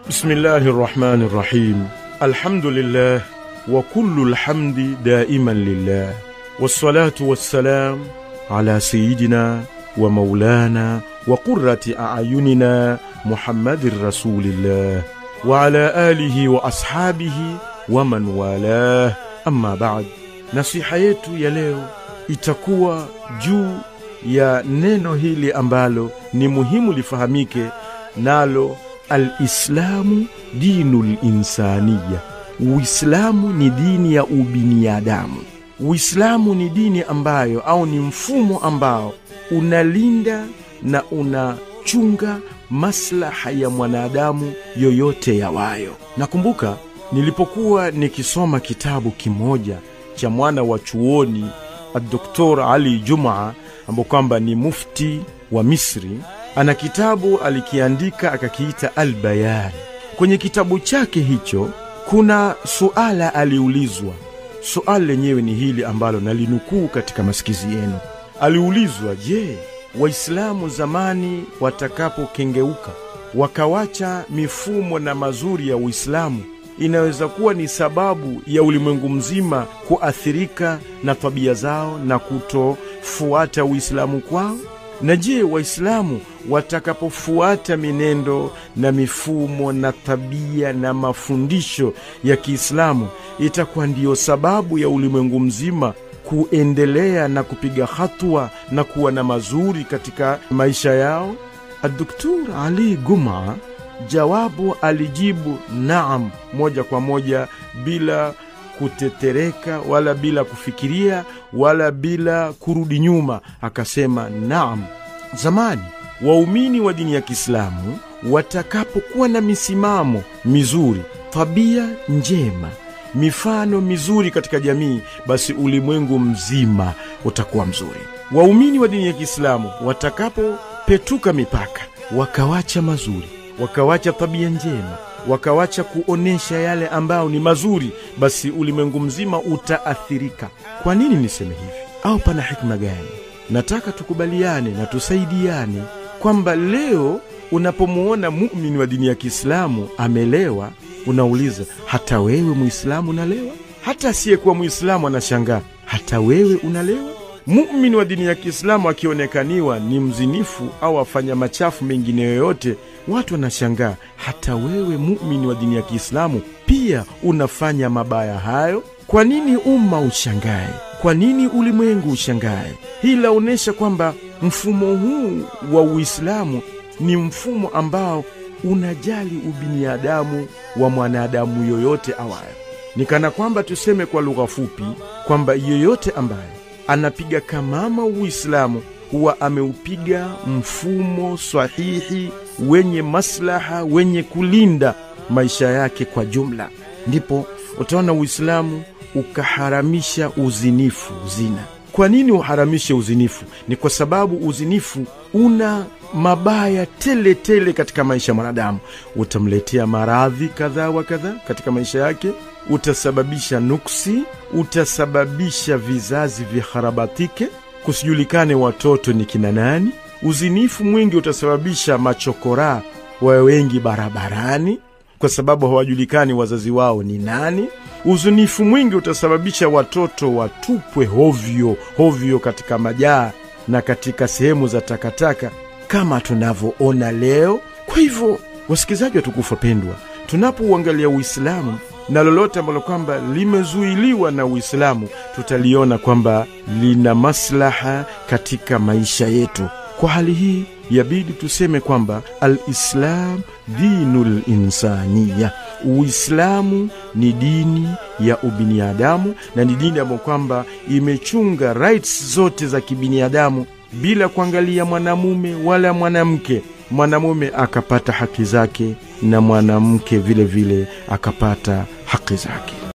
Bismillahir Rahmanir Rahim. Alhamdulillah wa kullu alhamdi daiman lillah. Wassalatu wassalam ala sayyidina wa maulana wa qurrati a'yunina Muhammadir Rasulillah wa ala alihi wa ashabihi wa man walah. Amma ba'd. Nasiha yetu ya leo itakuwa juu ya neno hili ambalo ni muhimu lifahamike, nalo al-Islamu dinul insaniya. Uislamu ni dini ya ubinadamu. Uislamu ni dini ambayo au ni mfumo ambao unalinda na unachunga maslaha ya mwanadamu yoyote yawayo. Nakumbuka nilipokuwa nikisoma kitabu kimoja cha mwana wa chuoni Dr. Ali Juma, ambao kwamba ni mufti wa Misri. Ana kitabu alikiandika akakiita Al-Bayan. Kwenye kitabu chake hicho kuna suala aliulizwa. Suala lenyewe ni hili ambalo nalinukuu katika masikizi yenu. Aliulizwa, je, Waislamu zamani watakapokengeuka wakawacha mifumo na mazuri ya Uislamu, inaweza kuwa ni sababu ya ulimwengu mzima kuathirika na tabia zao na kutofuata Uislamu kwao? Na je, Waislamu watakapofuata minendo na mifumo na tabia na mafundisho ya Kiislamu, itakuwa ndiyo sababu ya ulimwengu mzima kuendelea na kupiga hatua na kuwa na mazuri katika maisha yao? Dr. Ali Guma jawabu alijibu naam, moja kwa moja, bila kutetereka wala bila kufikiria wala bila kurudi nyuma. Akasema naam. Zamani waumini wa dini ya Kiislamu watakapokuwa na misimamo mizuri, tabia njema, mifano mizuri katika jamii, basi ulimwengu mzima utakuwa mzuri. Waumini wa dini ya Kiislamu watakapopetuka mipaka, wakawacha mazuri, wakawacha tabia njema, wakawacha kuonesha yale ambao ni mazuri, basi ulimwengu mzima utaathirika. Kwa nini niseme hivi? Au pana hikma gani? Nataka tukubaliane na tusaidiane kwamba leo unapomuona muumini wa dini ya Kiislamu amelewa, unauliza, hata wewe Muislamu unalewa? Hata asiyekuwa Muislamu anashangaa, hata wewe unalewa? Muumini wa dini ya Kiislamu akionekaniwa ni mzinifu au afanya machafu mengine yoyote, watu wanashangaa, hata wewe muumini wa dini ya Kiislamu pia unafanya mabaya hayo? Kwa nini umma ushangae? Kwa nini ulimwengu ushangae? Hii laonesha kwamba mfumo huu wa Uislamu ni mfumo ambao unajali ubinadamu wa mwanadamu yoyote awaye. Ni kana kwamba tuseme kwa lugha fupi kwamba yoyote ambaye anapiga kamama Uislamu huwa ameupiga mfumo sahihi wenye maslaha, wenye kulinda maisha yake kwa jumla. Ndipo utaona Uislamu ukaharamisha uzinifu, zina. Kwa nini uharamishe uzinifu? Ni kwa sababu uzinifu una mabaya tele tele katika maisha ya mwanadamu. Utamletea maradhi kadha wa kadha katika maisha yake, utasababisha nuksi, utasababisha vizazi viharabatike, kusijulikane watoto ni kina nani. Uzinifu mwingi utasababisha machokora wawe wengi barabarani kwa sababu hawajulikani wazazi wao ni nani. Uzinifu mwingi utasababisha watoto watupwe hovyo hovyo katika majaa na katika sehemu za takataka kama tunavyoona leo. Kwa hivyo, wasikizaji watukufu pendwa, tunapouangalia Uislamu na lolote ambalo kwamba limezuiliwa na Uislamu, tutaliona kwamba lina maslaha katika maisha yetu. Kwa hali hii yabidi tuseme kwamba al-Islam dinul insaniya, Uislamu ni dini ya ubinadamu na ni dini ambayo kwamba imechunga rights zote za kibinadamu bila kuangalia mwanamume wala mwanamke. Mwanamume akapata haki zake na mwanamke vile vile akapata haki zake.